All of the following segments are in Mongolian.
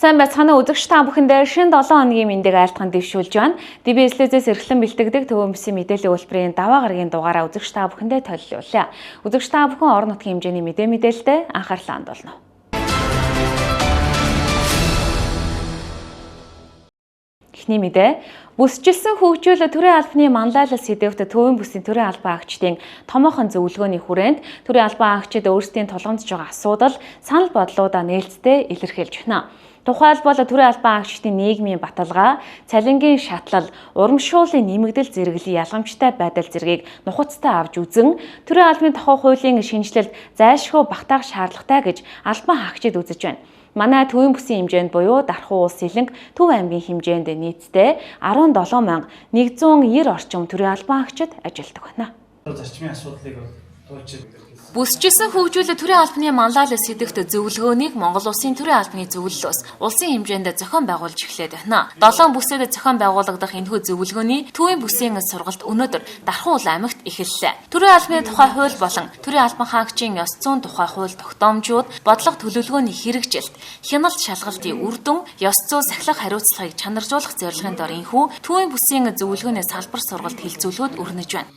Сайн байцгаана үзэгч та бүхэндээ шинэ 7 хоногийн мэндийг айлтган дэвшүүлж байна. DBS-лээс эрхлэн бэлтгэдэг Төвөн бүсийн мэдээллийн үйлдвэрийн даваа гарагийн дугаараа үзэгч та бүхэндээ төллүүлээ. Үзэгч та бүхэн орон нутгийн хэмжээний мэдээлэлтэй анхаарлаа хандуулна. Эхний мэдээ. Бүсчилсэн хөгжил төрийн албаны манлайлал сэдэвт төвийн бүсийн төрийн албан агчдын томоохон зөвлөгөөний хүрээнд төрийн албан агчид өөрсдийн тулгамдж байгаа асуудал, санал бодлуудаа нээлттэй илэрхийлж байна. Тухайлбал төрийн албан агчдын нийгмийн баталгаа, цалингийн шатлал, урамшууллын нэмэгдэл зэрэглэлийн ялгамжтай байдал зэргийг нухацтай авч үзэн төрийн албаны тухай хуулийн шинэчлэлд зайлшгүй багтаах шаардлагатай гэж албан хаагчид үзэж байна. Манай төвийн бүсийн хэмжээнд буюу Дархуу улс Сэлэнг Төв аймгийн хэмжээнд нийтдээ 17,190 орчим төрийн албан агчид ажилладаг байна. Зарчмын асуудлыг бол Бүсчилсэн хөгжил төрийн албаны манлайлал сэдэвт зөвлөгөөнийг Монгол Улсын төрийн албаны зөвлөлөөс улсын хэмжээнд зохион байгуулж эхлээд байна. 7 бүсэд зохион байгуулагдах энэхүү зөвлөгөөний төвийн бүсийн сургалт өнөөдөр Дархуу уул аймагт эхэллээ. Төрийн албаны тухай хууль болон төрийн албан хаагчийн ёс зүйн тухай хууль тогтоомжууд, бодлого төлөвлөгөөний хэрэгжилт, хяналт шалгалтын үр дүн, ёс зүй сахилах хариуцлагыг чанаржуулах зорилгын дор энэхүү төвийн бүсийн зөвлөгөөний салбар сургалт хэлцүүлгүүд өрнөж байна.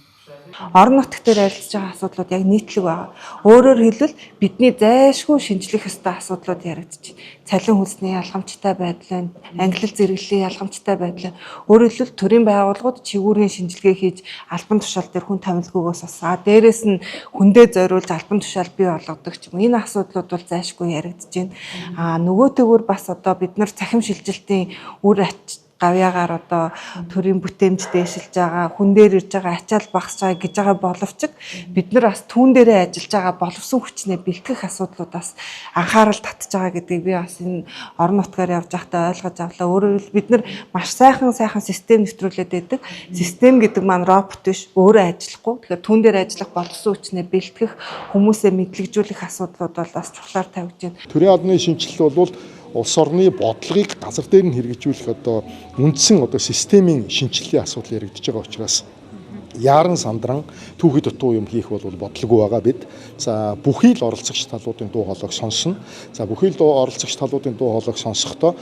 Орон нутг дээр ярилцж байгаа асуудлууд яг нийтлэг байгаа. Өөрөөр хэлбэл бидний зайлшгүй шинжлэх ёстой асуудлууд яригдчих. Цалин хөлсний ялгамжтай байдал байна, ангилал зэрэглэлийн ялгамжтай байдал байна. Өөрөөр хэлбэл төрийн байгууллагууд чигүүрийн шинжилгээ хийж албан тушаал дээр хүн томилгоогоос асаа. Дээрээс нь хүндээ зориулж албан тушаал бий болгодог ч юм. Энэ асуудлууд бол зайлшгүй яригдж байна. Аа нөгөө төгөр бас одоо бид нар цахим шилжилтийн үр ач гавьяагаар одоо төрийн бүтээмж дээшилж байгаа, хүн дээр ирж байгаа ачаал багасж байгаа гэж байгаа боловч бид нар бас түүн дээрээ ажиллаж байгаа боловсон хүчнээ бэлтгэх асуудлуудаас анхаарал татж байгаа гэдгийг би бас энэ орон нутгаар явж байхдаа ойлгож авлаа. Өөрөөр хэлбэл бид нар маш сайхан систем нэвтрүүлээд байдаг. Систем гэдэг маань робот биш, өөрөө ажиллахгүй. Тэгэхээр түүн дээр ажиллах боловсон хүчнээ бэлтгэх, хүмүүсээ мэдлэгжүүлэх асуудлууд бол бас чухлаар тавьж байна. Төрийн албаны шинэчлэл бол улс орны бодлогыг газар дээр нь хэрэгжүүлэх одоо үндсэн одоо системийн шинэчлэлийн асуудал яригдж байгаа учраас яаран сандран түүхий дутуу юм хийх бол бодлого байгаа бид. За бүхий л оролцогч талуудын дуу хоолойг сонсно. За бүхий л оролцогч талуудын дуу хоолойг сонсохдоо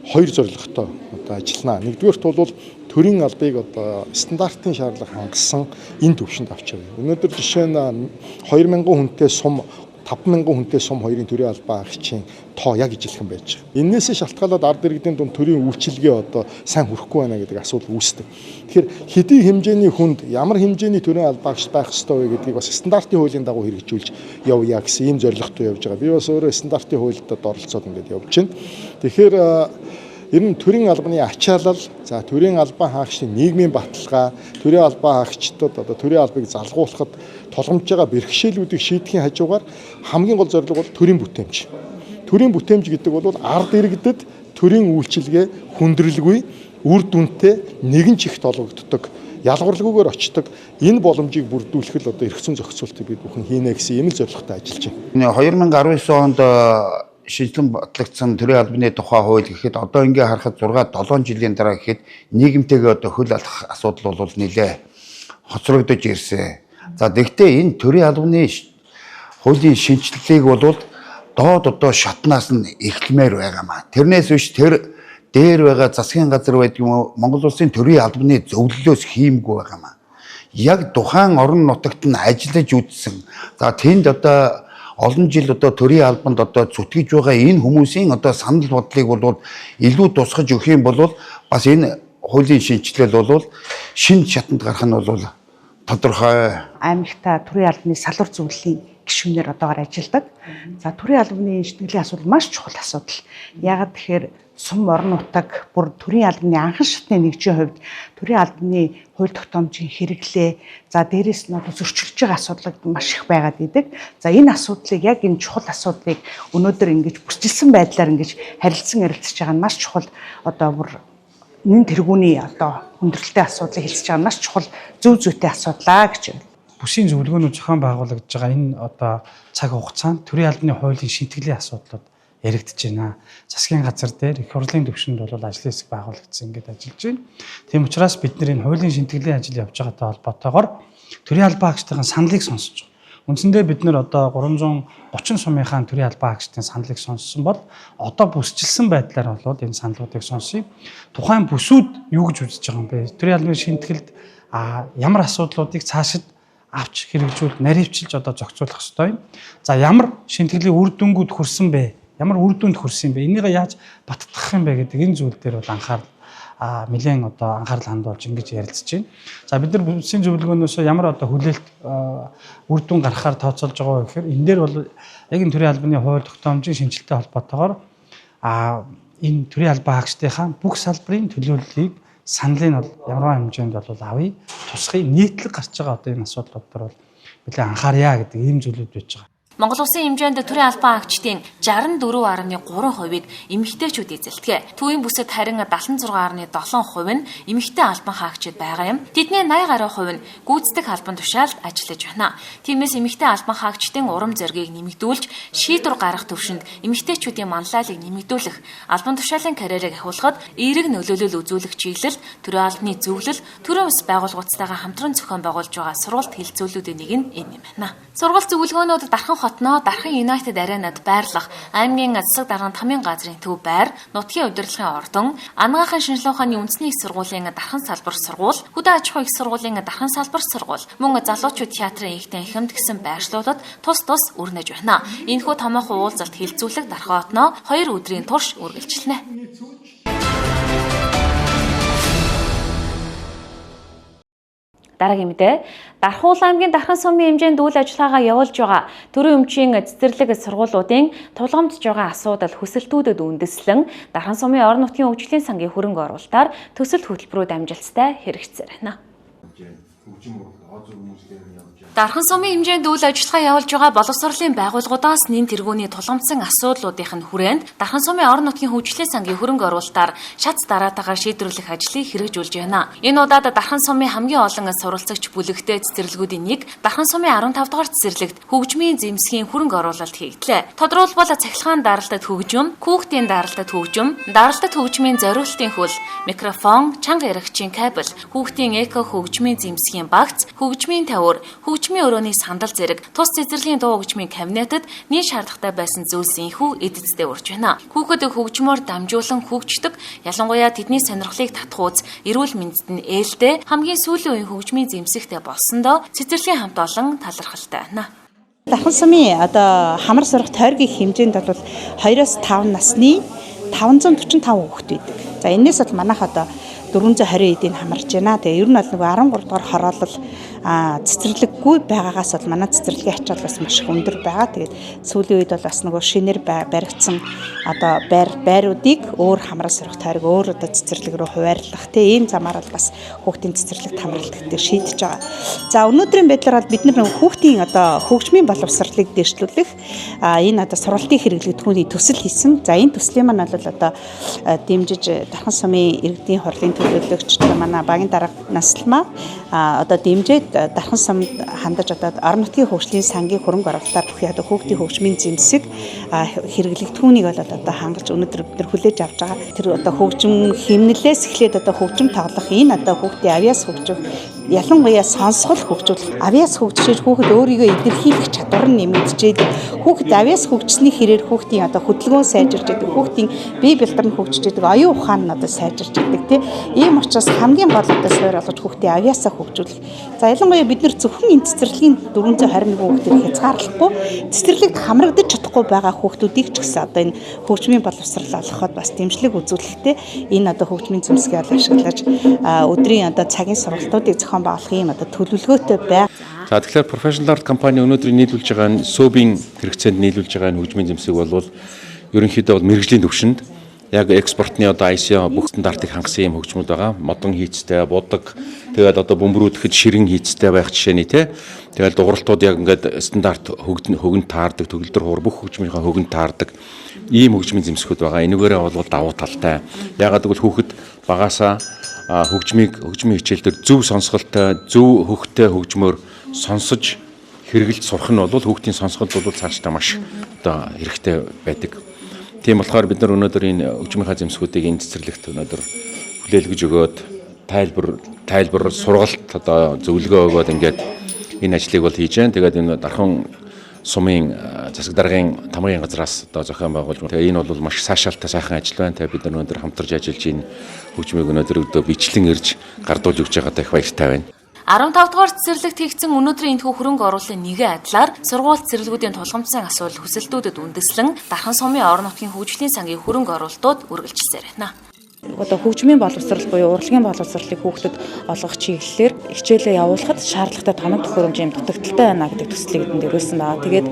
хоёр зорилготой одоо ажиллана. Нэгдүгээрт бол төрийн албыг одоо стандартын шаардлага хангасан энэ төвшөнд авч явна. Өнөөдөр жишээ нь 2000 хүнтэй сум 5000 хүнтэй сум хоёрын төрийн албан агчийн тоо яг ижилхэн байж байгаа. Эннээсээ шалтгаалаад ард иргэдийн дунд төрийн үйлчилгээ одоо сайн хүрэхгүй байна гэдэг асуудал үүсдэг. Тэгэхээр хэдий хэмжээний хүнд ямар хэмжээний төрийн албан агч байх ёстой вэ гэдгийг бас стандартын хуулийн дагуу хэрэгжүүлж явъя гэсэн ийм зорилготой явж байгаа. Би бас өөрөө стандартын хуульд оролцоод ингээд явж байна. Тэгэхээр ер нь төрийн албаны ачаалал, за төрийн албан хаагчдын нийгмийн баталгаа, төрийн албан хаагчдад одоо төрийн албыг залгуулахад тулгамдж байгаа бэрхшээлүүдийг шийдэхийн хажуугаар хамгийн гол зорилго бол төрийн бүтээмж. Төрийн бүтээмж гэдэг бол ард иргэдэд төрийн үйлчилгээ хүндрэлгүй, үр дүнтэй нэгэн чихт олгогддог, ялгаварлгүйгээр очдог энэ боломжийг бүрдүүлэх л одоо эрх зүйн зохицуултыг бид бүхэн хийнэ гэсэн ийм л зорилготой ажиллаж байна. 2019 онд шинэчлэн батлагдсан төрийн албаны тухай хууль гэхэд одоо ингээ харахад 6 7 жилийн дараа гэхэд нийгэмтэйгээ одоо хөл алхах асуудал бол нэлээ хоцрогдож ирсэн. За тэгвэл энэ төрийн албаны хуулийн шинэчлэлийг бол доод одоо шатнаас нь эхлэмээр байгаамаа. Тэрнээс биш тэр дээр байгаа засгийн газар байдаг юм уу Монгол улсын төрийн албаны зөвлөлөөс хиймгүй байгаамаа. Яг тухайн орон нутагт нь ажиллаж үзсэн. За тэнд одоо олон жил одоо төрийн албанд одоо зүтгэж байгаа энэ хүмүүсийн одоо санал бодлыг бол илүү тусгаж өгөх юм бол бас энэ хуулийн шинэчлэл бол шинэ шатанд гарах нь бол тодорхой. Аймагта төрийн албаны салвар зөвлөлийн гишүүнээр одоогоор ажилладаг. За төрийн албаны шинэтгэлийн асуудал маш чухал асуудал. Яагаад тэгэхээр сум орон нутаг бүр төрийн албаны анхан шатны нэгжийн хувьд төрийн албаны хууль тогтоомжийн хэрэглээ, за дээрэс нь одоо зөрчилж байгаа асуудлууд маш их байгаад идэг. За энэ асуудлыг яг энэ чухал асуудлыг өнөөдөр ингэж бүсчилсэн байдлаар ингэж харилцан ярилцж байгаа нь маш чухал, одоо бүр нэн тэргүүний одоо хүндрэлтэй асуудлыг хэлцэж байгаа нь маш чухал зөв зүйтэй асуудлаа гэж байна. Бүсийн зөвлөгөөнүүд зохион байгуулагдж байгаа энэ одоо цаг хугацаанд төрийн албаны хуулийн шинэтгэлийн асуудлууд яригдж байна. Засгийн газар дээр их хурлын түвшинд бол ажлын хэсэг байгуулагдсан, ингээд ажиллаж байна. Тийм учраас бид нар энэ хуулийн шинэтгэлийн ажил явж байгаатай холбоотойгоор төрийн албан агчдын саналыг сонсож байгаа. Үндсэндээ бид нэр одоо 330 сумынхаа төрийн албан хаагчдын саналыг сонссон бол одоо бүсчилсэн байдлаар болоод энэ саналуудыг сонсъё. Тухайн бүсүүд юу гэж үзэж байгаа юм бэ? Төрийн албаны шинэтгэлд ямар асуудлуудыг цаашид авч хэрэгжүүл наривчилж одоо зохицуулах ёстой юм. За, ямар шинэтгэлийн үр дүнгууд хүрсэн бэ? Ямар үр дүнд хүрсэн юм бэ? Энийг яаж баттгах юм бэ гэдэг энэ зүйл дээр бол анхаарал нэлээд одоо анхаарал хандуулж ингэж ярилцж байна. За, бид нар бүсийн зөвлөгөөнөөс ямар одоо хүлээлт, үр дүн гаргахаар тооцоолж байгаа вэ гэхээр энэ дээр бол яг энэ төрийн албаны хууль тогтоомжийн шинэчлэлтэй холбоотойгоор энэ төрийн албан хаагчдынхаа бүх салбарын төлөөллийг, саналыг бол ямарваа хэмжээнд бол авъя. Тусгай нийтлэг гарч байгаа одоо энэ асуудлууд дээр бол нэлээд анхаарья гэдэг ийм зүйлүүд байж байгаа. Монгол Улсын хэмжээнд төрийн албан хаагчдын 64.3%-ийг эмэгтэйчүүд эзэлдэг. Төвийн бүсэд харин 76.7% нь эмэгтэй албан хаагчид байгаа юм. Тэдний 80 гаруй хувь нь гүйцэтгэх албан тушаалд ажиллаж байна. Тиймээс эмэгтэй албан хаагчдын урам зоригийг нэмэгдүүлж, шийдвэр гаргах төвшөнд эмэгтэйчүүдийн манлайлалыг нэмэгдүүлэх, албан тушаалын карьерийг ахиулахад эерэг нөлөөлөл үзүүлэх чиглэлд төрийн албаны зөвлөл төрийн ус байгууллагуудтайгаа хамтран зохион байгуулж байгаа сургалт хэлэлцүүлүүдийн нэг нь энэ юм байна. Сургалт зөвлөгөөнүүд Дархан хотноо Дархан Юнайтед Аренад байрлах аймгийн засаг даргын тамийн газрын төв байр, нутгийн удирдлагын ордон, Анагаахын шинжилгээ ухааны үндэсний их сургуулийн Дархан салбар сургууль, Хөдөө аж ахуйн их сургуулийн Дархан салбар сургууль, мөн залуучууд театрын их танхимд гэсэн байршлуудад тус тус өрнөж байна. Энэхүү томоохон уулзалт хэлэлцүүлэг Дархан хотноо 2 өдрийн турш үргэлжилнэ. Дараагийн мэдээ. Дархуул аймгийн Дархан сумын хэмжээнд үйл ажиллагаагаа явуулж байгаа төрийн өмчийн цэцэрлэг сургуулиудын тулгамдж байгаа асуудал, хүсэлтүүдэд үндэслэн Дархан сумын орон нутгийн хөгжлийн сангийн хөрөнгө оруулалтаар төсөл хөтөлбөрүүд амжилттай хэрэгжсээр байна. Дархан сумын хэмжээнд үйл ажиллагаа явуулж байгаа боловсролын байгууллагуудаас нэн тэргүүний тулгамдсан асуудлуудын нь хүрээнд Дархан сумын орон нутгийн хөгжлийн сангийн хөрөнгө оруулалтаар шат дараатайгаар шийдвэрлэх ажлыг хэрэгжүүлж байна. Энэ удаад Дархан сумын хамгийн олон суралцагч бүлэгтэй цэцэрлэгүүдийн нэг Дархан сумын 15 дугаар цэцэрлэгт хөгжмийн зэмсгийн хөрөнгө оруулалт хийгдлээ. Тодорхойлбол цахилгаан даралтад хөгжим, хүүхдийн даралтад хөгжим, даралтад хөгжмийн зориултын хөл, микрофон, чанга яригчийн кабель, хүүхдийн эко хөгжмийн зэмсгийн багц, хөгжмийн тавиур, хөгжмийн өрөөний сандал зэрэг тус цэцэрлэгийн дуу хөгжмийн кабинетад нийт шаардлагатай байсан зүйлс энхүү эд эцтэй урж байна. Хүүхэд хөгжмөөр дамжуулан хөгждөг, ялангуяа тэдний сонирхлыг татах үз эрүүл мэндэд нь ээлтэй хамгийн сүүлийн үеийн хөгжмийн зэмсэгтэй болсондоо цэцэрлэгийн хамт олон талархалтай байна. Дархан сумын одоо хамар сурах тойргийн хэмжээнд бол 2-5 насны 545 хүүхэд байдаг. За, энэс бол манайх одоо 420 эдийг хамарж байна. Тэгээ ер нь бол нөгөө 13 дугаар хороолол цэцэрлэггүй байгаагаас бол манай цэцэрлэгийн ачаал бас маш их өндөр байгаа. Тэгээд сүүлийн үед бол бас нөгөө шинээр баригдсан одоо байруудыг өөр хамраа сурах тойрог, өөр одоо цэцэрлэг рүү хуваарлах тийм ийм замаар бол бас хүүхдийн цэцэрлэгт хамралт дээр шийдэж байгаа. За, өнөөдрийн байдлаар бол бид нар нөгөө хүүхдийн одоо хөгжмийн боловсролыг дэвшлүүлэх энэ одоо сургалтын хэрэглэгдэхүүний төсөл хийсэн. За, энэ төслийн маань бол одоо дэмжиж Дархан сумын иргэдийн хурлын төлөөлөгч манай багийн дарга Наслмаа одоо дэмжиж Дархан сумд хандаж одоо орон нутгийн хөгжлийн сангийн хөрөнгө оруулалтаар бүхий одоо хүүхдийн хөгжмийн зэмсэг хэрэглэгдэхүүнийг бол одоо хангаж өнөөдөр бид нар хүлээж авч байгаа. Тэр одоо хөгжим хэмнэлээс эхлээд одоо хөгжим тоглох, энэ одоо хүүхдийн авьяас хөгжих, ялангуяа сонсгол хөгжүүлэх, авьяас хөгжиж хүүхэд өөрийгөө илэрхийлэх чадвар нь нэмэгдэж, хүүхэд авьяас хөгжсөний хэрээр хүүхдийн одоо хөдөлгөөн сайжирч идэг, хүүхдийн бие бэлтэр нь хөгжиж идэг, оюун ухаан нь одоо сайжирч идэг, тий. Ийм учраас хамгийн гол одоо суурь болгож хүүхдийн авьяасаа хөгжүүлэх. За, ялангуяа бид нар зөвхөн энэ цэцэрлэгийн 421 хүүхдийг хязгаарлахгүй, цэцэрлэгт хамрагдаж чадахгүй байгаа хүүхдүүдийг ч гэсэн одоо энэ хөгжмийн боловсрол олгоход бас дэмжлэг үзүүлэхдээ энэ одоо хөгжмийн зэмсгийг ашиглаж өдрийн одоо цагийн сургалтуудыг зохион байгуулах ийм одоо төлөвлөгөөтэй бай. За, тэгэхээр Professional Art компани өнөөдөр нийлүүлж байгаа нь СӨБ-ийн хэрэгцээнд нийлүүлж байгаа энэ хөгжмийн зэмсэг бол ерөнхийдөө бол мэргэжлийн түвшинд яг экспортны одоо ISO бүх стандартыг хангасан юм хөгжмүүд байгаа. Модон хийцтэй, будаг, тэгээд одоо бөмбөрүүдэхэд ширэн хийцтэй байх жишээний те. Тэгээд дугралтууд яг ингээд стандарт хөгөнд таардаг, төгөлдөр хуур бүх хөгжмийнхаа хөгөнд таардаг ийм хөгжмийн зэмсгүүд байгаа. Энүүгээрээ бол давуу талтай. Яагаад гэвэл хүүхэд багасаа хөгжмийг хөгжмийн хичээл дээр зөв сонсголтой, зөв хөгтэй хөгжмөөр сонсож хэрэгэлж сурах нь бол хүүхдийн сонсголт бол цаашдаа маш одоо хэрэгтэй байдаг. Тийм болохоор бид нар өнөөдөр энэ хөгжмийнхаа зэмсгүүдийг энэ цэцэрлэгт өнөөдөр хүлээлгэж өгөөд тайлбар сургалт одоо зөвлөгөө өгөөд ингээд Энэ ажлыг бол хийж байна. Тэгээд энэ Дархан сумын засаг даргын тамгын газраас одоо зохион байгуулж, тэгээ энэ бол маш цаашаалтай сайхан ажил байна. Тэгээ бид нар өнөөдөр хамтарч ажиллаж энэ хөгжмийг өнөөдөр өдөө бичлэн ирж гардуулж өгч байгаадаа их баяртай байна. 15 дугаар цэцэрлэгт хийгдсэн өнөөдрийн энэхүү хөрөнгө оруулалтын нэгэн адилаар сургууль цэцэрлэгүүдийн тулгамдсан асуудал хүсэлтүүдэд үндэслэн Дархан сумын орон нутгийн хөгжлийн сангийн хөрөнгө оруулалтууд үргэлжилсээр байна. Одоо хөгжмийн боловсрал буюу урлагийн боловсролыг хүүхдэд олгох чиглэлээр хичээлээ явуулахад шаардлагатай тоног төхөөрөмж юм дутагдалтай байна гэдэг төслийг эдэнд ирүүлсэн байгаа. Тэгээд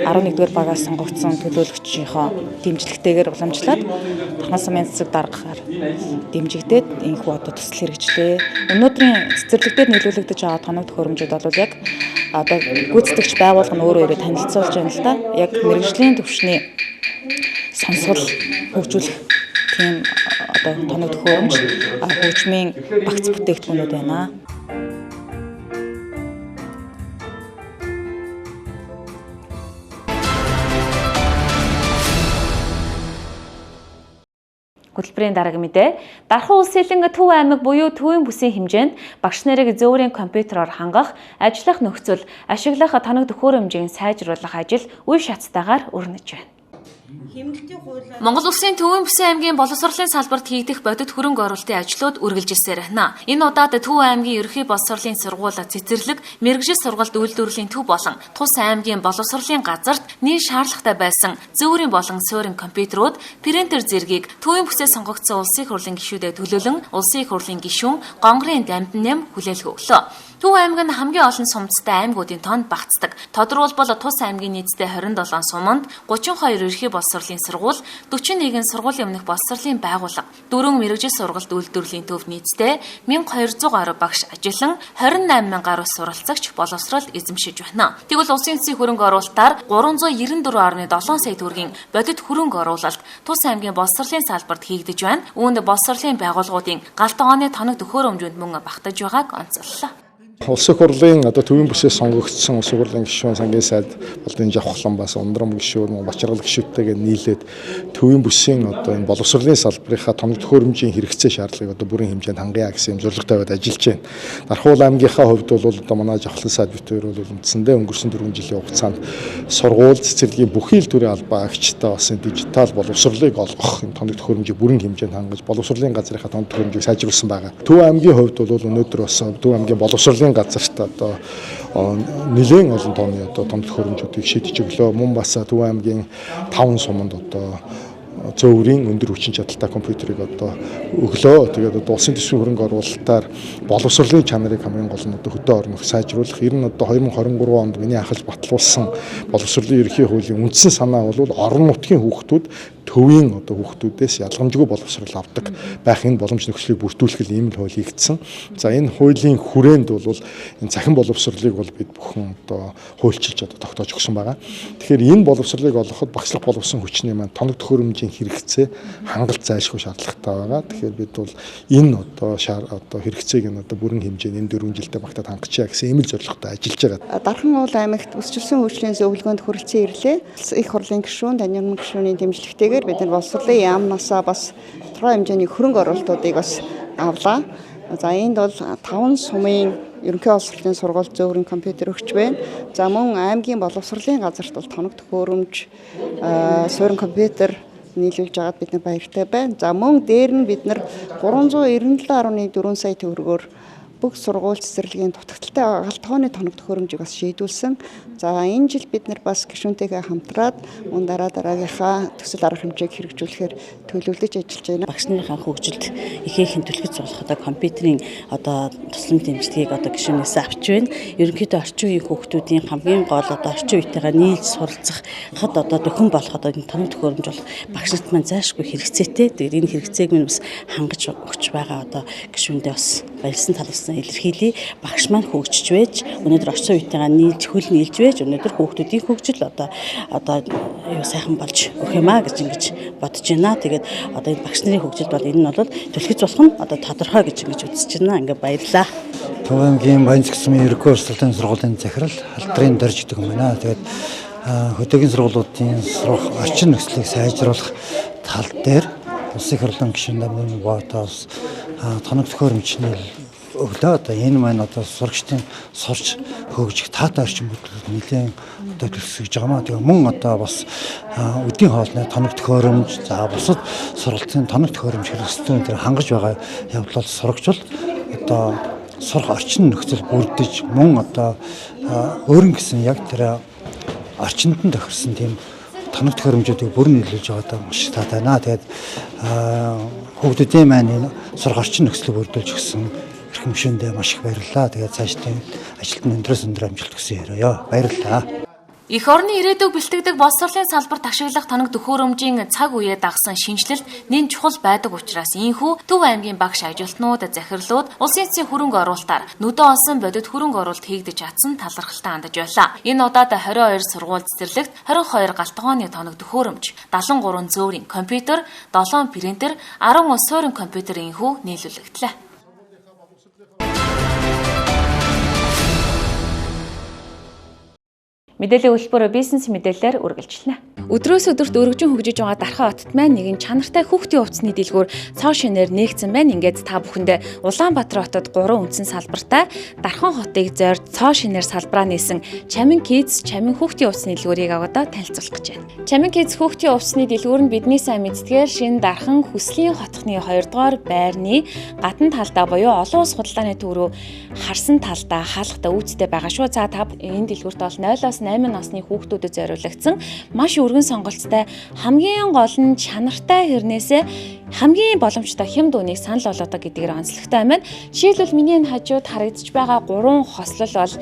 11-р багаас сонгогдсон төлөөлөгчийнхөө дэмжлэгтэйгээр уламжлаад Дархан сумын засаг даргаар дэмжигдээд энэхүү одоо төсөл хэрэгжлээ. Өнөөдрийн цэцэрлэг дээр нийлүүлэгдэж байгаа тоног төхөөрөмжүүд бол яг одоо гүйцэтгэгч байгууллага нь өөрөө ирээд танилцуулж байна л да. Яг мэргэжлийн түвшний сонсгол хөгжүүлэх тийм одоо тоног төхөөрөмж, хөгжмийн багц бүтээгдэхүүнүүд байна. Хөтөлбөрийн дараагийн мэдээ. Дархан улс элэн Төв аймаг буюу Төвийн бүсийн хэмжээнд багш нарыг зөөврийн компьютероор хангах, ажиллах нөхцөл, ашиглах тоног төхөөрөмжийг сайжруулах ажил үе шаттайгаар өрнөж байна. Монгол Улсын Төвийн бүсийн аймгийн боловсролын салбарт хийгдэх бодит хөрөнгө оруулалтын ажлууд үргэлжилсээр байна. Энэ удаад Төв аймгийн ерөнхий боловсролын сургууль, цэцэрлэг, мэргэжил сургалт үйлдвэрлэлийн төв болон тус аймгийн боловсролын газарт нийт шаардлагатай байсан зөөврийн болон суурин компьютерууд, принтер зэргийг Төвийн бүсээ сонгогдсон улсын их хурлын гишүүдэд төлөөлөн улсын их хурлын гишүүн Гонгорын Дамдин нэм хүлээлгэ өглөө. Төв аймаг нь хамгийн олон сумцтай аймагуудын тоонд багтдаг. Тодорхойлбол тус аймгийн нийтдээ 27 суманд 32 ерөнхий боловсролын сургууль, 41 сургуулийн өмнөх боловсролын байгууллага, 4 мэргэжил сургалт үйлдвэрлэлийн төвд нийтдээ 1200 гаруй багш ажиллан 28 мянган гаруй суралцагч боловсрол эзэмшиж байна. Тэгвэл улсын эцсийн хөрөнгө оруулалтаар 394.7 сая төгрөгийн бодит хөрөнгө оруулалт тус аймгийн боловсролын салбарт хийгдэж байна. Үүнд боловсролын байгууллагуудын галт огооны тоног төхөөрөмжөнд мөн багтаж байгааг онцоллоо. Улсын их хурлын одоо төвийн бүсээс сонгогдсон улсын хурлын гишүүн сангийн сайд Болдын Жавхлан бас Ундрам гишүүн, Бачаргал гишүүдтэйгээ нийлээд төвийн бүсийн одоо энэ боловсролын салбарынхаа тоног төхөөрөмжийн хэрэгцээ шаардлагыг одоо бүрэн хэмжээнд хангая гэсэн юм зорилго тавиад ажиллаж байна. Дархуул аймгийнхаа хувьд бол одоо манай Жавхлан сайд бид хоёр бол үндсэндээ өнгөрсөн 4 жилийн хугацаанд сургууль цэцэрлэгийн бүхий л төрлийн албан агчтай бас энэ дижитал боловсролыг олгох энэ тоног төхөөрөмжийг бүрэн хэмжээнд хангаж боловсролын газрынхаа тоног төхөөрөмжийг сайжруулсан байгаа. Төв аймгийн хувьд бол өнөөдөр бас Төв аймгийн боловсролын газарт одоо нэлээн олон тооны одоо тоног төхөөрөмжүүдийг шийдэж өглөө. Мөн бас Төв аймгийн 5 суманд одоо зөөврийн өндөр хүчин чадалтай компьютерийг одоо өглөө. Тэгээд одоо улсын төсвийн хөрөнгө оруулалтаар боловсролын чанарыг хамгийн гол нь одоо хөдөө орнох сайжруулах. Ер нь одоо 2023 онд миний анхалж батлуулсан боловсролын ерөнхий хуулийн үндсэн санаа бол орон нутгийн хүүхдүүд төвийн одоо хүүхдүүдээс ялгамжгүй боловсрол авдаг байх энэ боломж нөхцөлийг бүрдүүлэх ийм л хууль хийгдсэн. За энэ хуулийн хүрээнд бол энэ цахим боловсролыг бол бид бүхэн одоо хуульчилж одоо тогтоож өгсөн байгаа. Тэгэхээр энэ боловсролыг олгоход багшлах боловсон хүчний маань тоног төхөөрөмжийн хэрэгцээ хангалт зайлшгүй шаардлагатай байгаа. Тэгэхээр бид бол энэ одоо хэрэгцээг нь одоо бүрэн хэмжээнд энэ 4 жилдээ багтаад хангачаа гэсэн ийм л зорилготой ажиллаж байгаа. Дархан уул аймагт өсчлөсөн хөгжлийн зөвлөгөөнд хүрэлцэн ирлээ. Их хурлын гишүүн, Даниэлман гишүүний дэмжлэгтэйгээр бид нар боловсролын яамнаасаа бас тодорхой хэмжээний хөрөнгө оруулалтуудыг бас авлаа. За энд бол 5 сумын ерөнхий боловсролын сургууль зөөврийн компьютер өгч байна. За мөн аймгийн боловсролын газарт бол тоног төхөөрөмж, суурин компьютер нийлүүлж байгаад бид нар баяртай байна. За мөн дээр нь бид нар 397.4 сая төгрөгөөр бүх сургууль цэцэрлэгийн дутагдaltaй галт тооны тоног төхөөрөмжийг бас шийдүүлсэн. За энэ жил бид нар бас гишүүнтэйгээ хамтраад мөн дараа дараагийнхаа төсөл арга хэмжээг хэрэгжүүлэхээр төлөвлөж ажиллаж байна. Багш нарынхаа хөгжилд ихээхэн түлхэц болох одоо компьютерийн одоо тусламж дэмжлэгийг одоо гишүүнээс авч байна. Ерөнхийдөө орчин үеийн хүүхдүүдийн хамгийн гол одоо орчин үетэйгээ нийлж суралцахад одоо дөхөн болох одоо энэ тоног төхөөрөмж бол багш нарт маань зайлшгүй хэрэгцээтэй. Тэгээд энэ хэрэгцээг минь бас хангаж өгч байгаа одоо гишүүндээ бас баярлсан таларсан илэрхийлье. Багш маань хөгжиж байж өнөөдөр орчин үетэйгээ нийлж хөл нийлж байж өнөөдөр хүүхдүүдийн хөгжил одоо юу сайхан болж өгөх юм а гэж ингэж бодож байна. Тэгээд одоо энэ багш нарын хөгжилд бол энэ нь бол түлхэц болох нь одоо тодорхой гэж ингэж үзэж байна. Ингээ баярлалаа. Төв аймгийн Баянцэг сумын ерөнхий боловсролын сургуулийн захирал Халдрын Дорж гэдэг юм байна. Тэгээд хөдөөгийн сургуулиудын сурах орчин нөхцөлийг сайжруулах тал дээр улсын их хурлын гишүүн Дамдын Ботоос тоног төхөөрөмжний өглөө. Одоо энэ маань одоо сурагчдын сурч хөгжих таатай орчин бүтлүүд нэлээд одоо төлсөж байгаа маа. Тэгээ мөн одоо бас өдийн хоолны тоног төхөөрөмж, за бусад сургалтын тоног төхөөрөмж хэрэгсэлтүүн тэр хангаж байгаа явдал бол сурагч бол одоо сурах орчин нөхцөл бүрдэж, мөн одоо өөрөн гэсэн яг тэр орчинд нь тохирсон тийм тоног төхөөрөмжүүдийг бүрэн нийлүүлж байгаадаа маш таатай байна. Тэгээд хүүхдүүдийн маань энэ сурах орчин нөхцөлийг бүрдүүлж өгсөн эрхэм гишүүндээ маш их баярлалаа. Тэгээд цаашдын ажилд нь өндрөөс өндөр амжилт хүсье. Баярлалаа. Эх орны ирээдүйг бэлтгэдэг боловсролын салбарт ашиглах тоног төхөөрөмжийн цаг үеэ дагсан шинэчлэлт нэн чухал байдаг учраас ийнхүү Төв аймгийн багш ажилтнууд, захирлууд улсын эцсийн хөрөнгө оруулалтаар нүдэн олсон бодит хөрөнгө оруулалт хийгдэж чадсан талархалтай хандаж байлаа. Энэ удаад 22 сургууль цэцэрлэгт 22 гал тогооны тоног төхөөрөмж, 73 зөөрийн компьютер, 7 принтер, 10 суурин компьютер ийнхүү нийлүүлэгдлээ. Мэдээллийн хөтөлбөр бизнес мэдээллээр үргэлжлэнэ. Өдрөөс өдөрт өргөжин хөгжиж байгаа Дархан хотод маань нэгэн чанартай хүүхдийн хувцсны дэлгүүр цоо шинээр нээгдсэн байна. Ингээд та бүхэндээ Улаанбаатар хотод 3 үндсэн салбартай Дархан хотыг зорж цоо шинээр салбараа нээсэн Чамин Kids Чамин хүүхдийн хувцсны дэлгүүрийг одоо танилцуулах гэж байна. Чамин Kids хүүхдийн хувцсны дэлгүүр нь бидний сайн мэддгээр шинэ Дархан Хүслийн хотхны 2 дугаар байрны гадна талдаа буюу олон улс худалдааны төв рүү харсан талдаа хаалгатай үүстэй байгаа шүү. За та энэ дэлгүүрт бол 0-оос 8 насны хүүхдүүдэд зориулагдсан маш өргөн сонголттой, хамгийн гол нь чанартай хэрнээсээ хамгийн боломжтой хямд үнийг санал болгодог гэдгээр онцлогтой юм байна. Жишээлбэл миний энэ хажууд харагдаж байгаа 3 хослол бол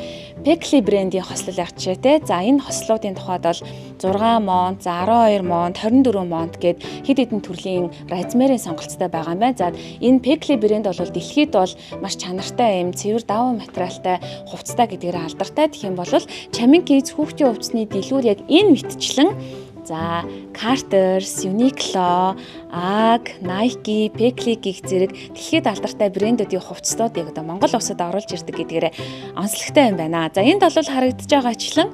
Pekli брендийн хослол яг жишээтэй. За энэ хослуудын тухайд бол 6 монт, за 12 монт, 24 монт гээд хэд хэдэн төрлийн размерын сонголттой байгаа юм байна. За энэ Pekli брэнд бол дэлхийд бол маш чанартай юм цэвэр даван материалтай хувцастай гэдгээр алдартай. Тэгэх юм бол Чамин Kids хүүхдийн хувцсны дэлгүүр яг энэ мэтчлэн за Carter's, Uniqlo, UGG, Nike, Pekli гэх зэрэг дэлхийд алдартай брэндүүдийн хувцснууд яг одоо Монгол улсад оруулж ирдэг гэдгээрээ онцлогтой юм байна. За энд бол харагдаж байгаачлан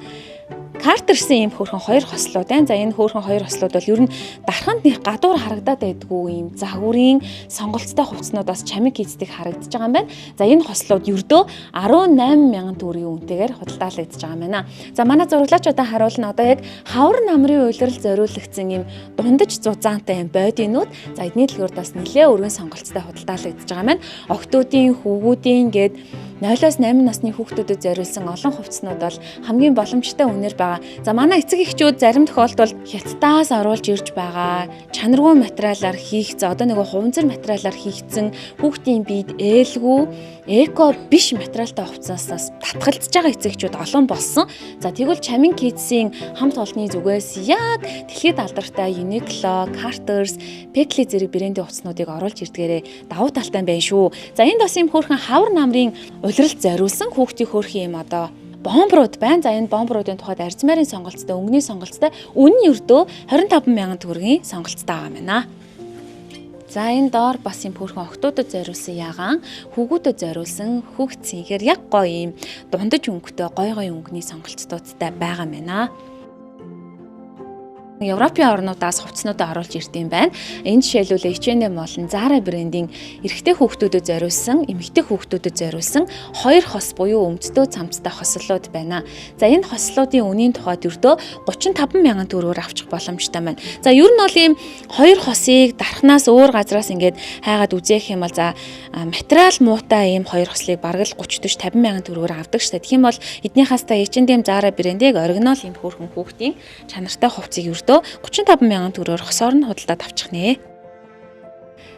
Carter's-ийн ийм хөөрхөн хоёр хослууд байна. За энэ хөөрхөн хоёр хослууд бол ер нь дарханд нэг гадуур харагдаад байдгүй ийм загварын сонголттой хувцснууд бас Чамин Kids-ийг харагдаж байгаа юм байна. За энэ хослууд ердөө 18 мянган төгрөгийн үнэтэйгээр худалдаалагдаж байгаа юм байна. За манай зураглаач одоо харуулна. Одоо яг хавар намрын улирал зориулагдсан ийм дундаж зузаантай юм бодинууд. За эдний дэлгүүрт бас нэлээ өргөн сонголттой худалдаалагдаж байгаа юм байна. Охтуудын, хүүгүүдийн гээд 0-оос 8 насны хүүхдүүдэд зориулсан олон хувцснууд бол хамгийн боломжтой үнээр байгаа. За манай эцэг эхчүүд зарим тохиолдолд хятадаас оруулж ирж байгаа чанаргүй материалаар хийх, за одоо нөгөө хуванцар материалаар хийгдсэн хүүхдийн биед ээлгүй эко биш материалтай хувцаснаас татгалзаж байгаа эцэг эхчүүд олон болсон. За тэгвэл Чамин Kids-ийн хамт олонны зүгээс яг дэлхийд алдартай Uniqlo, Carter's, Pekli зэрэг брендийн хувцснуудыг оруулж ирдгээрээ давуу талтай байна шүү. За энд бас юм хөөрхөн хавар намрын улиралд зориулсан хүүхдийн хөөрхөн юм одоо бомбрууд байна. За энэ бомбруудын тухайд арзмарын сонголттой, өнгөний сонголттой, үнэ нь ердөө 25 мянган төгрөгийн сонголттой байгаа юм байна. За энэ доор бас юм хөөрхөн охтуудад зориулсан ягаан, хүүгүүдэд зориулсан хүүхд цэнхэр яг гоё юм дундаж өнгөтэй гоё гоё өнгөний сонголтуудтай байгаа юм байна. Европын орнуудаас хувцснуудаа оруулж ирд юм байна. Энэ жишээлбэл H&M болон Zara брендийн эрэгтэй хүүхдүүдэд зориулсан, эмэгтэй хүүхдүүдэд зориулсан хоёр хос буюу өмдтэй цамцтай хослууд байна. За энэ хослуудын үнийн тухайд ердөө 35 мянган төгрөгөөр авчих боломжтой байна. За ер нь бол ийм хоёр хосыг дархнаас өөр газраас ингээд хайгаад үзэх юм бол за материал муутай ийм хоёр хослыг бараг л 30 40 50 мянган төгрөгөөр авдаг штэ. Тэгэх юм бол эднийхээс та H&M Zara брендийг оригинал ийм хөөрхөн хүүхдийн чанартай хувцсыг ердөө 35 мянган төгрөгөөр хосоор нь худалдаад авчих нэ.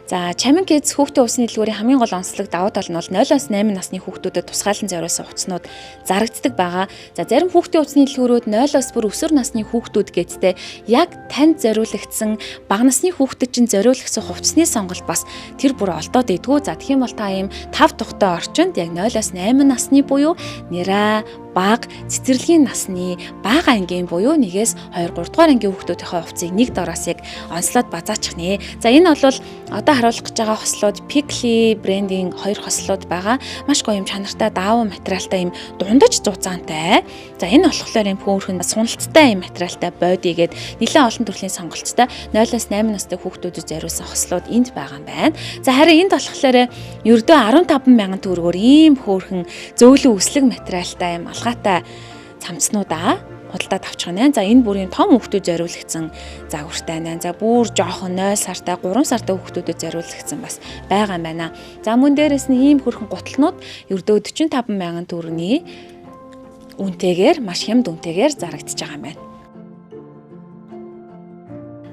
За Чамин Kids хүүхдийн хувцсны дэлгүүрийн хамгийн гол онцлог давуу тал нь бол 0-оос 8 насны хүүхдүүдэд тусгаалan зориулсан хувцснууд зарагддаг байгаа. За зарим хүүхдийн хувцсны дэлгүүрүүд 0-оос бүр өсвөр насны хүүхдүүд гэдтэй яг танд зориулагдсан бага насны хүүхдэд чинь зориулагдсан хувцсны сонголт бас тэр бүр олдоод идэггүй. За тэгэх юм бол та ийм 5 тухтай орчинд яг 0-оос 8 насны буюу нэраа бага цэцэрлэгийн насны бага ангийн буюу 1-ээс 2 3 дугаар ангийн хүүхдүүдийнхээ хувцсыг нэг дороос яг онцлоод базаачих нэ. За энэ бол одоо харуулах гэж байгаа хослууд Pickly брендийн хоёр хослууд байгаа. Маш гоё юм чанартай даавуу материалтай юм дундаж зузаантай. За энэ болохоор юм хөөрхөн суналттай юм материалтай body гээд нэлээд олон төрлийн сонголттой 0-аас 8 настай хүүхдүүдэд зориулсан хослууд энд байгаа юм байна. За харин энд болохоор ердөө 15 мянган төгрөгөөр ийм хөөрхөн зөөлөн өслөг материалтай юм алгаатай цамцнуудаа худалдаад авчих нэ. За энэ бүрийн том хүүхдүүд зориулагдсан загвартай нэ. За бүр жоохон 0 сартай 3 сартай хүүхдүүдэд зориулагдсан бас байгаа юм байна. За мөн дээрэс нь ийм хөрхөн гутлнууд ердөө 45 мянган төгрөгийн үнэтэйгээр маш хямд үнэтэйгээр зарагдаж байгаа юм байна.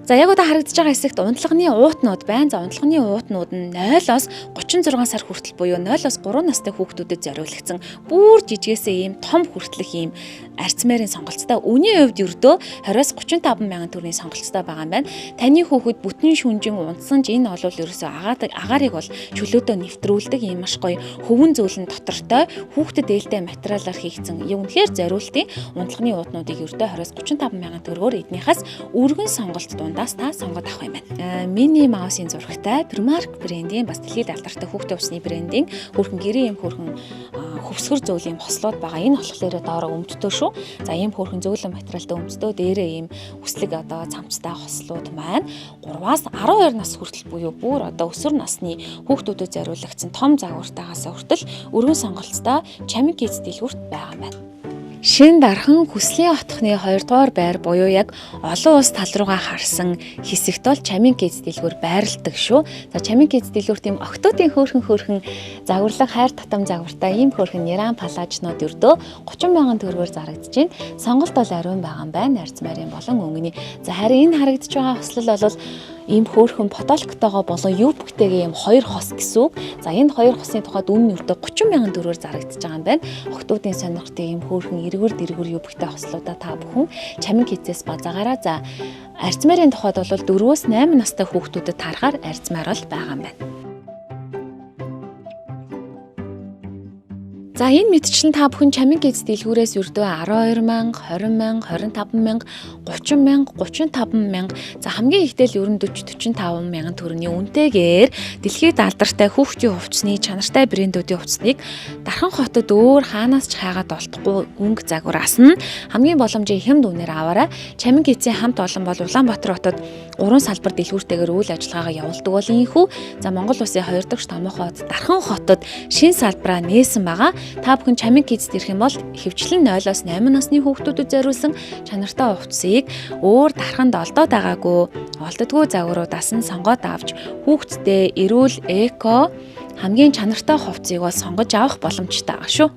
За яг одоо харагдаж байгаа хэсэгт унтлагын уутнууд байна. За унтлагын уутнууд нь 0-оос 36 сар хүртэл буюу 0-оос 3 настай хүүхдүүдэд зориулагдсан бүр жижигээсээ ийм том хүртэлх ийм арцмарын сонголттой. Үнийн хувьд ердөө 20-оос 35 мянган төгрөгийн сонголттой байгаа юм байна. Таны хүүхэд бүтэн шүнжин унтсан ч энэ бол ерөөсөө агаарыг бол чөлөөдөө нэвтрүүлдэг ийм маш гоё хөвөн зөөлөн дотортой хүүхдэд ээлтэй материалаар хийгдсэн юм үнэхээр зориултын унтлагын уутнуудыг ердөө 20-оос 35 мянган төгрөгөөр эднийхээс өргөн сонголт дундаас та сонгоод авах юм байна. Мини Маусын зурагтай Primark брендийн бас дэлхийд алдартай хүүхдийн усны брендийн хөрхөн гэрээ юм хөрхөн хөвсгөр зөөл юм хослууд байгаа. Энэ болохоор доороо өмдтөө шүү. За ийм хөрхөн зөөлөн материалтай өмдтөө дээрээ ийм үслэг одоо цамцтай хослууд маань 3-аас 12 нас хүртэл буюу бүр одоо өсвөр насны хүүхдүүдэд зориулагдсан том загвартайгаас хүртэл өргөн сонголттой Чамин Kids дэлгүүрт байгаа юм байна. Шин дархан хүслийн отхны 2 дугаар байр буюу яг олон улс тал руугаа харсан хэсэгт бол Чамин Kids дэлгүүр байрладаг шүү. За Чамин Kids дэлгүүрт ийм октоодын хөөрхөн загварлаг хайр татам загвартай ийм хөөрхөн нэран палажнууд ердөө 30 мянган төгрөгөөр зарагдаж байна. Сонголт бол ариун байгаа юм байна. Арц марийн болон өнгөний. За харин энэ харагдаж байгаа хослол бол ийм хөөрхөн потолктойгоо болон юбктэйгээ ийм хоёр хос гэсэн үг. За энэ хоёр хосны тухайд үнэ нь ердөө 30 мянган төгрөгөөр зарагдаж байгаа юм байна. Охтуудын сонирхдаг ийм хөөрхөн эргэр дэргэр юбктэй хослуудаа та бүхэн Чамин Kids-ээс базаагаараа. За арцмарын тухайд бол 4-өөс 8 настай хүүхдүүдэд таарахаар арцмаар бол байгаа юм байна. За энэ мэтчлэн та бүхэн Чамин Kids дэлгүүрээс ердөө 12 мянга, 20 мянга, 25 мянга, 30 мянга, 35 мянга, за хамгийн ихтэй л ер нь 40 45 мянган төгрөгийн үнэтэйгээр дэлхийд алдартай хүүхдийн хувцсны чанартай брэндүүдийн хувцсныг Дархан хотод өөр хаанаас ч хайгаад олдохгүй өнгө загвараас нь хамгийн боломжийн хямд үнээр аваарай. Чамин Kids-ийн хамт олон бол Улаанбаатар хотод 3 салбар дэлгүүртэйгээр үйл ажиллагаагаа явуулдаг бол ийхүү. За Монгол улсын 2 дахь томоохон хот Дархан хотод шин салбараа нээсэн байгаа. Та бүхэн Чамин Kids ирэх юм бол хөвчлэн 0-оос 8 насны хүүхдүүдэд зориулсан чанартай хувцсыг өөр дарханд олдоод байгаагүй олддгүй загваруудаас нь сонгоод авч хүүхдтэй эрүүл эко хамгийн чанартай хувцсыг бол сонгож авах боломжтой байгаа шүү.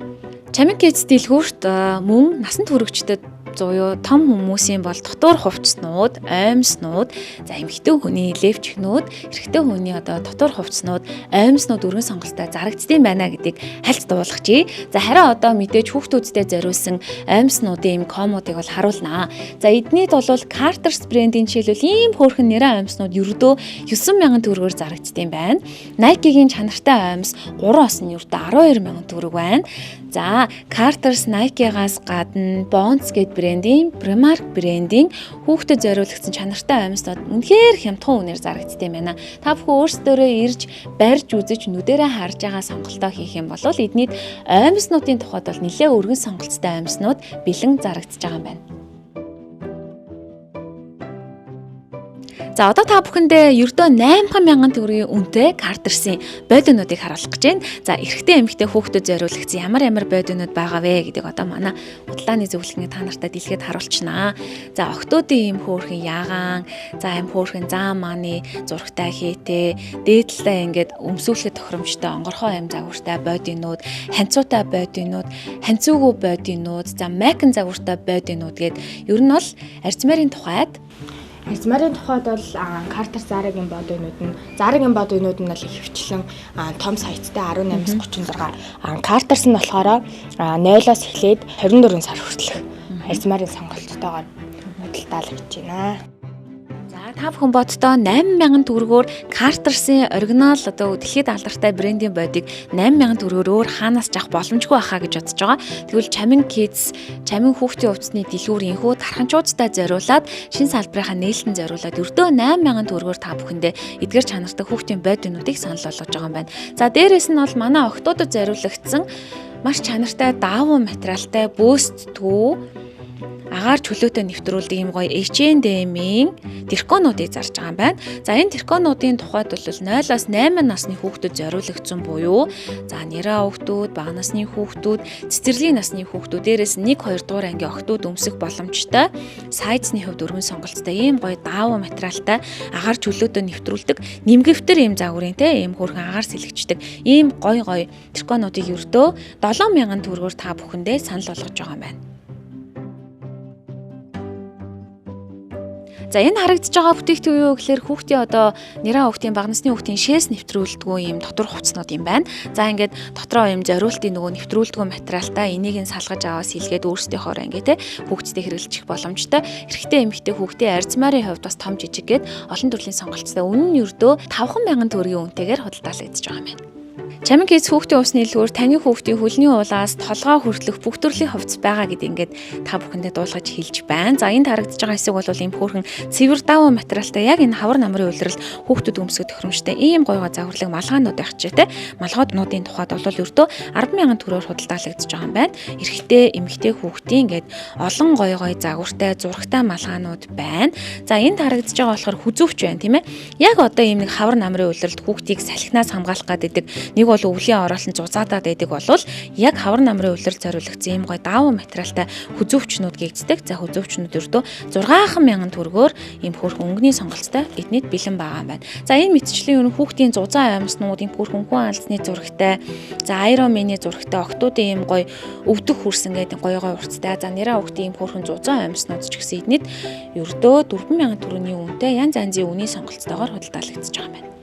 Чамин Kids дэлгүүрт мөн насанд хүрэгчдэд буюу том хүмүүсийн бол дотуур хувцснууд, оймснууд, за эмэгтэй хүний левчхнүүд, эрэгтэй хүний одоо дотуур хувцснууд, оймснууд өргөн сонголттой зарагддсан байна гэдгийг хальт дуулгачээ. За харин одоо мэдээж хүүхдүүдтэй зориулсан оймснуудын ийм комодыг бол харуулнаа. За эднийд бол Carter's брендийн жишээлбэл ийм хөөрхөн нэрэн оймснууд ердөө 9 мянган төгрөгөөр зарагддсан байна. Nike-гийн чанартай оймс 3 ос нь ердөө 12 мянган төгрөг байна. За Carter's Nike-гаас гадна Bonds гээд брендийн, Primark брендийн хүүхдэд зориулагдсан чанартай оймснууд үнэхээр хямдхан үнээр зарагдсан юм байна. Та бүхэн өөрсдөө ирж барьж үзэж нүдэрээ харж байгаа сонголтоо хийх юм бол эднийд оймснуудын тухайд бол нэлээд өргөн сонголттой оймснууд бэлэн зарагдаж байгаа юм байна. За одоо та бүхэндээ ердөө 8 мянган төгрөгийн үнэтэй Carter's-ийн бодинуудыг харуулах гэж байна. За эрэгтэй эмэгтэй хүүхдэд зориулагдсан ямар ямар бодинууд байгаа вэ гэдгийг одоо манай худалдааны зөвлөгөөний та нартай дэлгээд харуулчихнаа. За октоодын ийм хөөрхөн ягаан, за ийм хөөрхөн заа мааны зурагтай хийтэй, дээдлээ ингээд өмсөөлөхөд тохиромжтой онгорхой ийм загвартай бодинууд, ханцуутай бодинууд, ханцуугүй бодинууд, за майкан загвартай бодинууд гээд ер нь бол арцмарын тухайд Арцмарын тухайд бол Carter Zara-гийн бодинууд нь Zara-гийн бодинууд нь бол ихэвчлэн том сайттай 18-36. Carter's нь болохоор 0-оос эхлээд 24 сар хүртэлх арцмарын сонголттойгоор худалдаалагдж байна. За За та бүхэн боддоо 8000 төгрөгөөр Carter's-ийн оригинал одоо дэлхийд алдартай брендийн бодийг 8000 төгрөгөөр өөр хаанаас ч авах боломжгүй байхаа гэж бодож байгаа. Тэгвэл Чамин Kids, Чамин хүүхдийн хувцсны дэлгүүр энхүү тарханчуудтай зориулаад шин салбарынхаа нээлтэн зориулаад өрдөө 8000 төгрөгөөр та бүхэндээ эдгээр чанартай хүүхдийн бодинуудыг санал болгож байгаа юм байна. За дээрэс нь бол манай охтуудад зориулагдсан маш чанартай даавуу материалтай бөөст төв агаар чөлөөтэй нэвтрүүлдэг юм гоё H&M-ийн тэрконуудыг зарж байгаа юм байна. За энэ тэрконуудын тухайд бол 0-аас 8 насны хүүхдэд зориулагдсан буюу за нэраа хүүхдүүд, бага насны хүүхдүүд, цэцэрлэгийн насны хүүхдүүд, дээрээс 1 2 дугаар ангийн охтууд өмсөх боломжтой. Сайзны хувьд өргөн сонголттой ийм гоё даавуу материалтай агаар чөлөөтэй нэвтрүүлдэг нэмгэвтер ийм загварын те ийм хөөрхөн агаар сэлэгчдэг ийм гоё гоё тэрконуудыг ердөө 7000 төгрөгөөр та бүхэндээ санал болгож байгаа юм байна. За энэ харагдаж байгаа бүтээгдэхүүн юу гэхээр хүүхдийн одоо нэраа хүүхдийн бага насны хүүхдийн шээс нэвтрүүлдэггүй юм дотор хувцснууд юм байна. За ингээд дотроо юм зориултын нөгөө нэвтрүүлдэггүй материалтай энийг нь салгаж аваа сэлгээд өөрсдийнхөөрөө ингээд те хүүхдтэй хэрэглэх боломжтой. Эрэгтэй эмэгтэй хүүхдийн арзмарын хувьд бас том жижиг гээд олон төрлийн сонголттой. Үнэн нь ердөө 5,000 төгрөгийн үнэтэйгээр худалдаалагдаж байгаа юм байна. Чамин Kids хүүхдийн усны дэлгүүр таны хүүхдийн хөлний улаас толгой хүртэлх бүх төрлийн хувцас байгаа гэдэг ингээд та бүхэндээ дуулгаж хэлж байна. За энд харагдаж байгаа хэсэг бол ийм хөөрхөн цэвэр давуу материалтай яг энэ хавар намрын улиралд хүүхдүүд өмсгөх тохиромжтой ийм гойгоо загварлаг малгаанууд байх ч те. Малгайнуудын тухайд бол өртөө 10,000 төгрөгөөр худалдаалагдаж байгаа юм байна. Эрэгтэй, эмэгтэй хүүхдийн ингээд олон гой гой загвартай, зурагтай малгаанууд байна. За энд харагдаж байгаа болохоор хүзүүвч байна тийм ээ. Яг одоо ийм нэг хавар намрын улиралд хүүхдийг салхинаас хамгаалах гэдэг нэг бол өвлийн ороолн зузаадаад байдаг болвол яг хавар намрын улирал зориулагдсан ийм гой даавуу материалтай хүзүүвчнүүд гэгддэг. За хүзүүвчнүүд өртөө 6,000 төгрөгөөр ийм хөөрхөн өнгөний сонголттой эднийд бэлэн байгаа юм байна. За энэ мэтчлийн ер нь хүүхдийн зузаан амьснууд, ийм хөөрхөн хүн алсны зурагтай, за Iron Man-ийн зурагтай, октоодын ийм гой өвдөх хүрсэн гэдэг гой гой урттай. За нэраа хүүхдийн ийм хөөрхөн зузаан амьснууд ч гэсэн эднийд ердөө 4,000 төгрөгийн үнэтэй янз янзын үнийн сонголттойгоор худалдаалагдаж байгаа юм байна.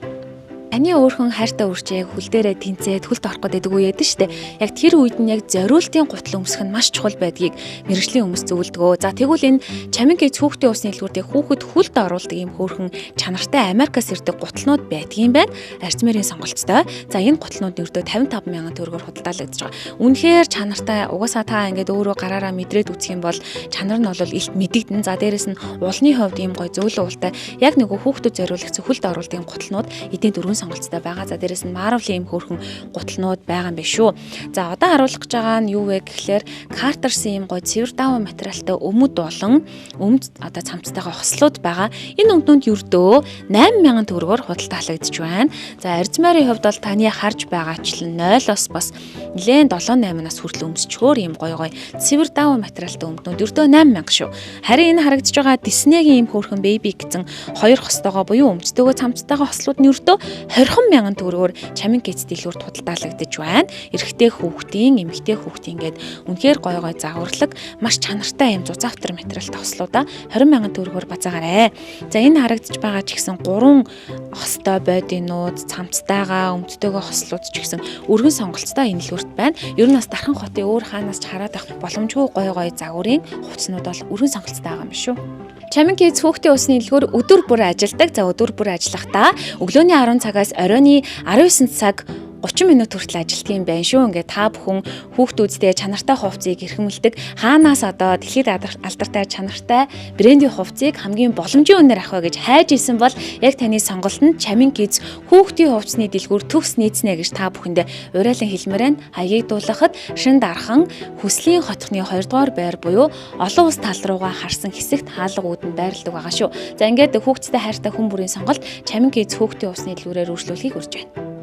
Таны өөрхөн хайртай үрчээ хөл дээрээ тэнцээд хөлт орох гэдэг үе ядэн штэ. Яг тэр үед нь яг зориултын гутал өмсөх нь маш чухал байдгийг мэрэгжлийн хүмүүс зөвлөдгөө. За тэгвэл энэ Чамин Kids хүүхдийн усны дэлгүүр дээр хүүхэд хөлд оруулдаг ийм хөөрхөн чанартай Америкаас ирдэг гутлнууд байдгийн байна. Арцмерийн сонголттой. За энэ гутлнууд ердөө 55,000 төгрөгөөр худалдаалагдаж байгаа. Үнэхээр чанартай. Угаасаа та ингээд өөрөө гараараа мэдрээд үзэх юм бол чанар нь бол илт мэдэгдэн. За дээрэс нь улны хувьд ийм гой зөөлөн ултай яг нэг хүүхдэд зориулагдсан хөлд оруулдаг ийм гутлнууд эдийн дөрвөн сонголттой байгаа. За дээрэс нь Marvel-ийн ийм хөөрхөн гутлнууд байгаа юм биш үү. За одоо харуулах гэж байгаа нь юу вэ гэхлээр Carter's-ийн ийм гоё цэвэр давуу материалтай өмд болон өмд одоо цамцтайгаа хослууд байгаа. Энэ өмднүүд ердөө 8,000 төгрөгөөр худалдаалагдж байна. За арзмарын хувьд бол таны харж байгаачлан 0-оос бас нэлээд 7-8 нас хүртэл өмсчхөөр ийм гоё гоё цэвэр давуу материалтай өмднүүд ердөө 8,000 шүү. Харин энэ харагдаж байгаа Disney-гийн ийм хөөрхөн baby гэсэн хоёр хостойгоо буюу өмдтэйгөө цамцтайгаа хослууд нь ердөө 20,000 төгрөгөөр Чамин Kids дэлгүүрт худалдаалагдаж байна. Эрэгтэй хүүхдийн, эмэгтэй хүүхдийн гээд үнэхээр гоё гоё загварлаг маш чанартай юм зузаавтар материалтай хослуудаа 20,000 төгрөгөөр базаагаарэ. За энэ харагдаж байгаа ч гэсэн 3 хостой бодинууд, цамцтайгаа, өмдтэйгөө хослууд ч гэсэн өргөн сонголттой энэ дэлгүүрт байна. Ер нь бас Дархан хотын өөр хаанаас ч хараад авах боломжгүй гоё гоё загварын хувцснууд бол өргөн сонголттой байгаа юм шүү. Чамин Kids хүүхдийн усны дэлгүүр өдөр бүр ажилладаг. За өдөр бүр ажиллахдаа өглөөний 10 цагаас оройн 19 цаг 30 минут хүртэл ажилтдаг юм байна шүү. Ингээд та бүхэн хүүхдүүдтэй чанартай хувцсыг эрхэмлдэг. Хаанаас одоо дэлхийд алдартай чанартай брендийн хувцсыг хамгийн боломжийн үнээр авах вэ гэж хайж исэн бол яг таны сонголт нь Чамин Kids хүүхдийн хувцсны дэлгүүр төгс нийцнэ гэж та бүхэндээ уриалан хэлмээр байна. Хаягийг дуулгахад шин дархан хүслийн хотхны 2 дугаар байр буюу олон улс тал руугаа харсан хэсэгт хаалга үүдэн байрладаг байгаа шүү. За ингээд хүүхдтэй хайртай хүн бүрийн сонголт Чамин Kids хүүхдийн хувцсны дэлгүүрээр үргэлжлүүлэхийг урьж байна.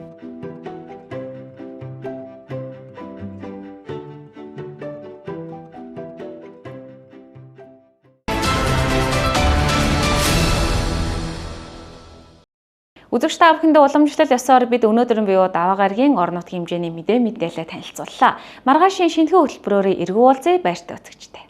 Үзэгч та бүхэндээ уламжлал ёсоор бид өнөөдөр нь буюу даваа гарагийн орон нутгийн хэмжээний мэдээ мэдээлэлээ танилцууллаа. Маргаашийн шинэхэн хөтөлбөрөөр эргүү уулзъя, баяртай үзэгчтэй.